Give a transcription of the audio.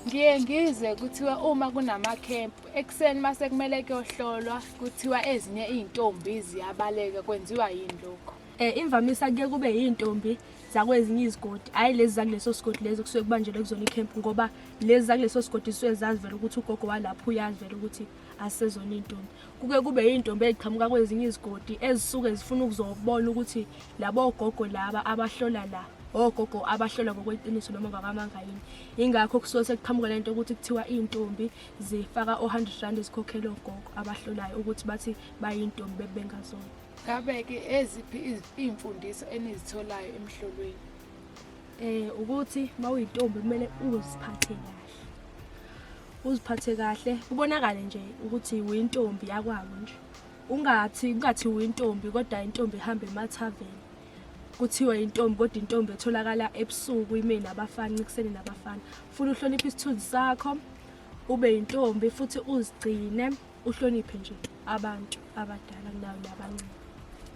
Ngiye ngizwe kuthiwa uma kunamakhempu ekuseni mase kumele kuyohlolwa kuthiwa ezinye iy'ntombi ziyabaleka kwenziwa yini lokho? Imvamisa kuye kube yiy'ntombi zakwezinye izigodi, hhayi lezi zakuleso sigodi lezi kusuke kubanjelwe kuzona ikhempu ngoba lezi zakuleso sigodi zisuke zazi vele ukuthi ugogo walapho uyazi vele ukuthi asezona iy'ntombi. Kuke kube yiy'ntombi ey'qhamuka kwezinye izigodi ezisuke zifuna ukuzobona ukuthi labo gogo laba abahlola la ogogo abahlola ngokweqiniso noma ngakamanga yini. Yingakho kusuke sekuqhamuka lento ukuthi kuthiwa iy'ntombi zifaka o-100 rand zikhokhele ogogo abahlolayo ukuthi bathi bayintombi bebe bengazona. Ngabe-ke eziphi iy'mfundiso enizitholayo emhlolweni? Ukuthi uma uyintombi kumele uziphathe kahle. Uziphathe kahle, kubonakale nje ukuthi uyintombi yakwabo nje. Ungathi kungathi uyintombi kodwa intombi ihamba emathaveni. Kuthiwe intombi kodwa intombi etholakala ebusuku ime nabafana ekuseni nabafana. Funa uhloniphe isithunzi sakho, ube yintombi futhi uzigcine, uhloniphe nje abantu abadala kunawe nabancane.